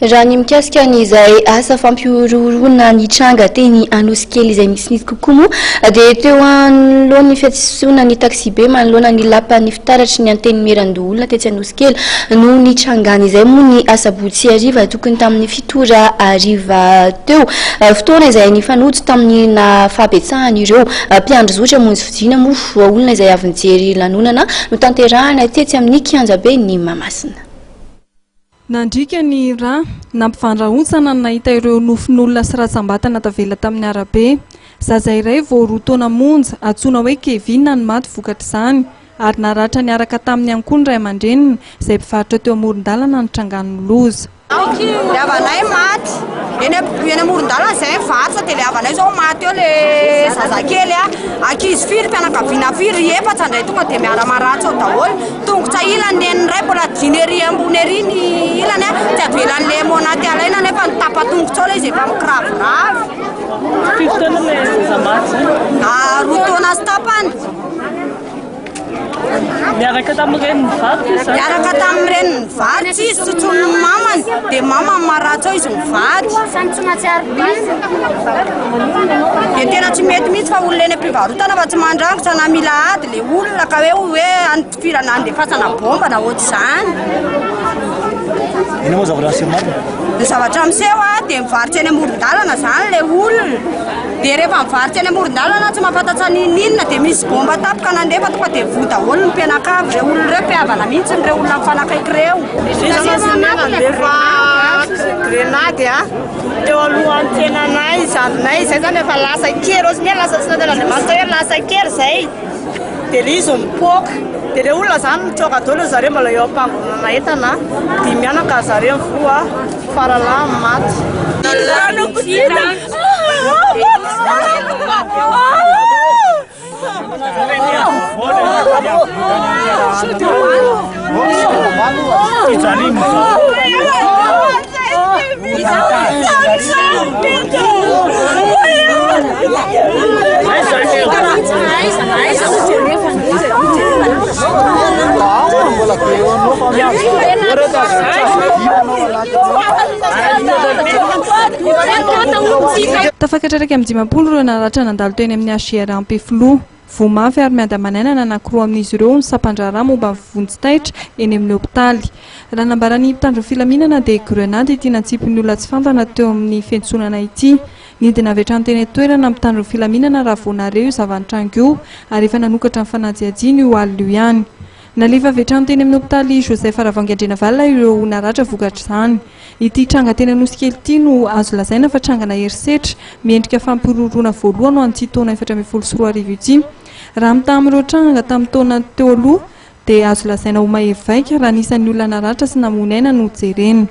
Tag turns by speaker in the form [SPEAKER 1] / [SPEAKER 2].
[SPEAKER 1] Raha ny mikasika ny izay asa fampihorohoroana nitranga teny Anosikely izay misimisy kokoa moa dia teo anoloan'ny fiantsoana ny taxibe manoloana ny lapan'ny fitaratry ny Antenimierandoholona tetsy Anosikely no nitrangan'izay moa ny asabotsy hariva tokony tamin'ny fito ora hariva teo. Fotoana izay nifanojo tamin'ny nahafahabetsahan'ireo mpiandry zotra hamonjy fodiana moa olona izay avy nijery lanonana notanterahana tetsy amin'ny kianjaben'i Mahamasina.
[SPEAKER 2] Nandriaka ny ra, nampivandrahontsana ny nahita ireo nofon'olona sy razam-batana tavela tamin'ny arabe. Zaza iray vao roa taona monja, antsoina hoe Kevin no maty vokatr'izany, ary naratra niaraka taminy ihany koa ny ray aman-dreniny, izay mpivarotra teo amoron-dalana nitrangan'ny loza.
[SPEAKER 3] Ny havanay maty eny eny amoron-dalana izay mivarotra dia ilay havanay izao maty eo ilay zazakely a, ankizy firy, fianakaviana firy, efatra indray tonga dia miara-maratra ao daholo. Tongotra ilany ny iray mbola adino ery ambony ery ny ilany a, tsy avelan'le emo anaty alaina nefa ny tapa-tongotra ao ilay izy efa mikiraviravy.
[SPEAKER 4] Firy taona ilay zaza maty zany?
[SPEAKER 3] Ah, roa taona sy tapany.
[SPEAKER 4] Niaraka tamin'ny reniny nivarotra izy zany?
[SPEAKER 3] Niaraka tamin'ny reniny nivarotra izy, tsotsonin'ny mamany, dia mamany maratra ao izy mivady. Dia tena tsy mety mihitsy fa olona eny am-pivarotana fa tsy mandrangotra na mila ady le olona ka hoe hoe Firana andefasana bomba na ohatr'izany.
[SPEAKER 5] Inona moa zavatra niseho marina?
[SPEAKER 3] Ny zavatra miseho a dia mivarotra eny amoron-dalana izany ilay olona. Dia rehefa mivarotra eny amoron-dalana tsy mahafantatra n'inon'inona dia misy bomba tampoka nandefa tonga dia voa daholo ny mpianakavy. Ireo olona ireo mpihavana mihitsy ireo olona mifanakaiky ireo.
[SPEAKER 6] Nandefa grenady a teo alohan'ny tenanay, zandrinay, izay zany efa lasa kely, ohatran'ny hoe lasa tsy nataon'Andriamanitra hoe lasa kely izay. Dia ilay izy mipoaka. Dia ilay olona izany mitsoaka daholo ry zareo mbola eo am-pangonana entana. Dimy mianaka ry zareo mivoha, faralahy maty.
[SPEAKER 2] Tafakatra 51 ireo naratra nandalo teny amin'ny HJR Ampefiloha. Voa mafy ary miady aman'aina ny anankiroa amin'izy ireo ny sampan-draharaha momba ny vonjy taitra eny amin'ny hopitaly. Raha nambaran'ny mpitandro ny filaminana dia grenade ity nantsipin'ny olona tsy fantana teo amin'ny fiantsonana ity. Nidina avy hatrany teny an-toerana ny mpitandro ny filaminana raha vao nahare io zava-nitranga io ary efa nanokatra ny fanadihadiana io alina io ihany. Nalefa avy hatrany teny amin'ny hopitaly Joseph Ravoahangy Andrianavalona ireo naratra vokatr'izany. Ity tranga teny Anosikely ity no azo lazaina fa trangana herisetra miendrika fampihorohoroana voalohany ho an'ity taona 2014 ity. Raha mitaha amin'ireo tranga tamin'ny taona teo aloha dia azo lazaina ho mahery vaika raha ny isan'ny olona naratra sy namoy ny aina no jerena.